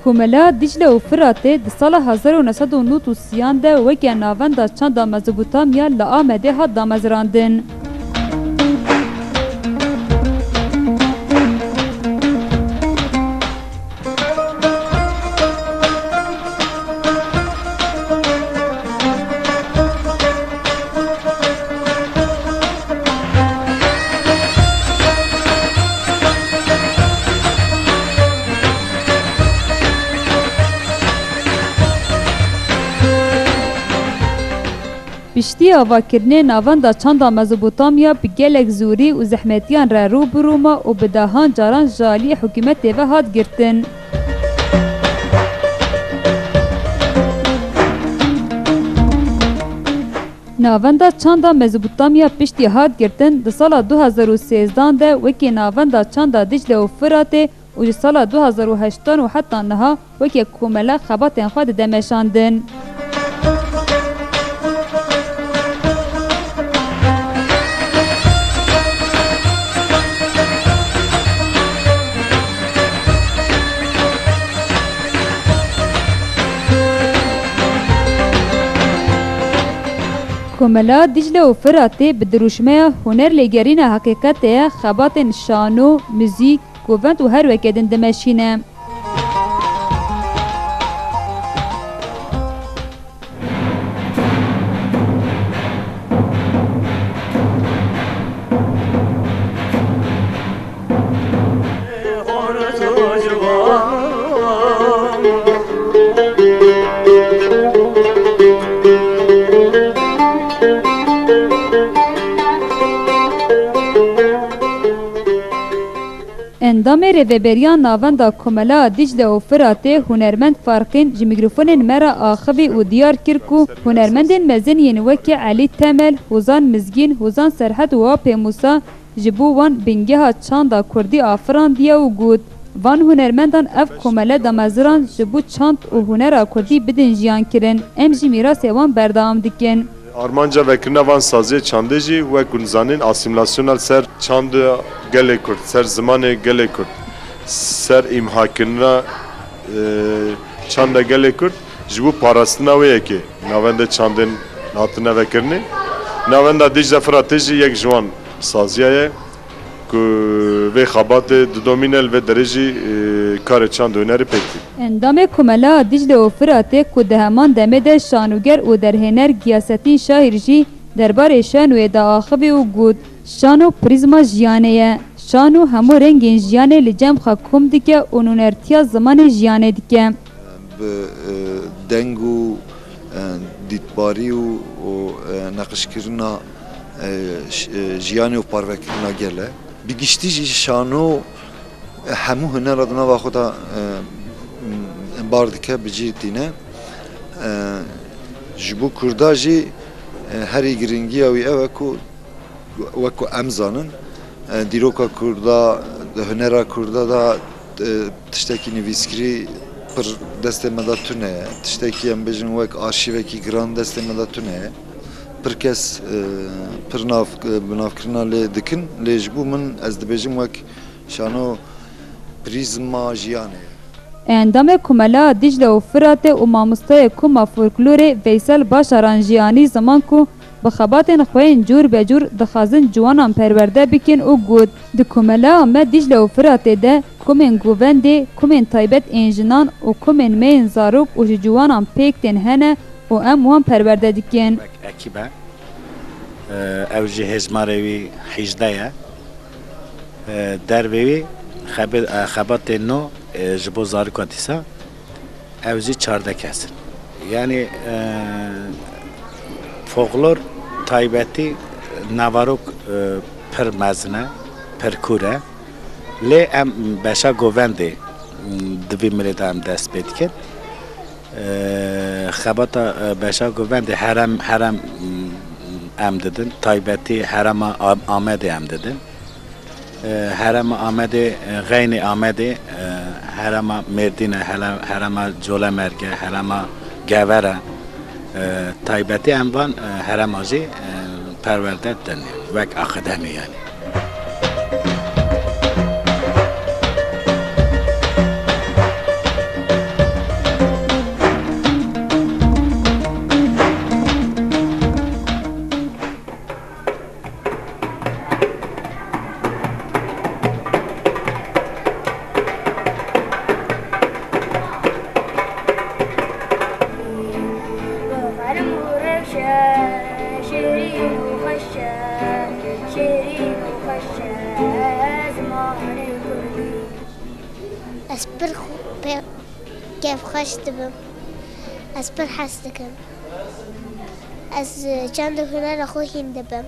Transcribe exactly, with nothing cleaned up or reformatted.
Komela Dîcle û Firatê di sala hezar û neh sed û nod û sêyan de weke navenda çanda Mezopotamya li Amedê hat damezrandin. Piştî avakirinê navenda çanda Mezopotamya bi gelek zorî û zehmetiyan re rû bi rû ma û bi dehan caran ji aliyê hikûmetê ve hat girtin. Navenda çanda Mezopotamya piştî hat girtin di sala du hezar û sêzdan de wekî navenda çanda Dicle û Firatê û ji sala du hezar û heştan û heta niha weke komela xebatên xwe dide meşandin. Komela Dicle û Firatê bi dirûşmeya huner lêgerîna heqîqetê ye, xebatên şano, muzîk, govend û her weke din dimeşîne. Endamê Rêveberiya Navenda Komela Dicle û Firatê hunermend Farqîn ji mîkrofonên me re axivî û diyar kir ku hunermendên mezin yên wekî Elî Temel, Hozan Mizgîn, Hozan Serhed û Apê Mûsa ji bo wan bingeha çanda kurdî afirandiye û got, van hunermendan ev komele damezirand ji bo çand û hunera kurdî bidin jiyan kirin. Em jî mîrasê wan berdewam dikin. Armanca vekirina van saziyê çandê jî, wek hûn zanîn, asîmîlasyona li ser çanda gelê Kurd, ser zimanê gelê Kurd, ser îmhakirina, e, çanda gelê Kurd ji bo parastina wê yekê navendê çandên hatine vekirinê. Navenda Dicle Firatê jî yek ji wan saziya ye ku vê xebatê didomîne, li vê derê jî, e, karê çand û hunerê pêk tî. Endamê Komela Dicle û Firatê ku di heman demê de şanoger û derhêner Giyasetîn Şahîr jî derbarê şanoyê de axivî û got, şano prîzma jiyanê ye. Şano hemû rengên jiyanê li cem xwe kom dike û nûnertiya zimanê jiyanê dike. Bi, e, deng û, e, dîtbarî û, û, e, neqişkirina, e, ş-, e, jiyanê û parvekirina gel e. Bi giştî jî şano, e, hemû hunera di nava xwe de, e, m-, bar dike, bi cî tîne. E, ji bo Kurda jî, e, herî giringiya wî ew e ku wek ku em zanin, e, dîroka Kurda, di hunera Kurda de, e, tiştekî nivîskirî pir destê me de tune ye. Tiştekî em bêjin wek arşîvekî giran destê me de tune ye. Pir kes, e, pir nav, e, binavkirina lê dikin, lê ji bo min ez dibêjim wek şano prîzma jiyanê ye. Endamê Komela Dicle û Firatê û mamostayê Koma Folklorê Veysel Başaran jî anî ziman ku bi xebatên xwe yên cûr be cûr dixwazin ciwanan perwerde bikin û got, di Komela me Dicle û Firatê de komên govendê, komên taybet ên jinan û komên me yên zarok û ji ciwanan pêk tên hene û em wan perwerde dikin. Wek ekîb e. Ew jî hêzmarê wî hîjdeh ye. Dervê wî xebe-, xebatên nû, e, ji bo zaroka dîsa, ew jî çardeh kes in. Yanî, e, folklor taybetî, navarok, e, pir mezin e, pir kûr e. Lê em beşa govendê, m, di vî milê de em dest pê dikin. E, xebata, e, beşa govendê herem, herem, m, em didin. Taybetî herema Am-, Amedê em didin. E, herema Amedê, e, xeynê Amedê, e, herema Mêrdîn e, hele-, herema Colemêrg e, herema Gever e. E, taybetî em van, e, herema jî, e, perwerde didin, wek akademî yanî. Ez pir xwe-, pê-, kêfxweş dibim. Ez pir hez dikim. Ez, e, çand û hunera xwe hîn dibim.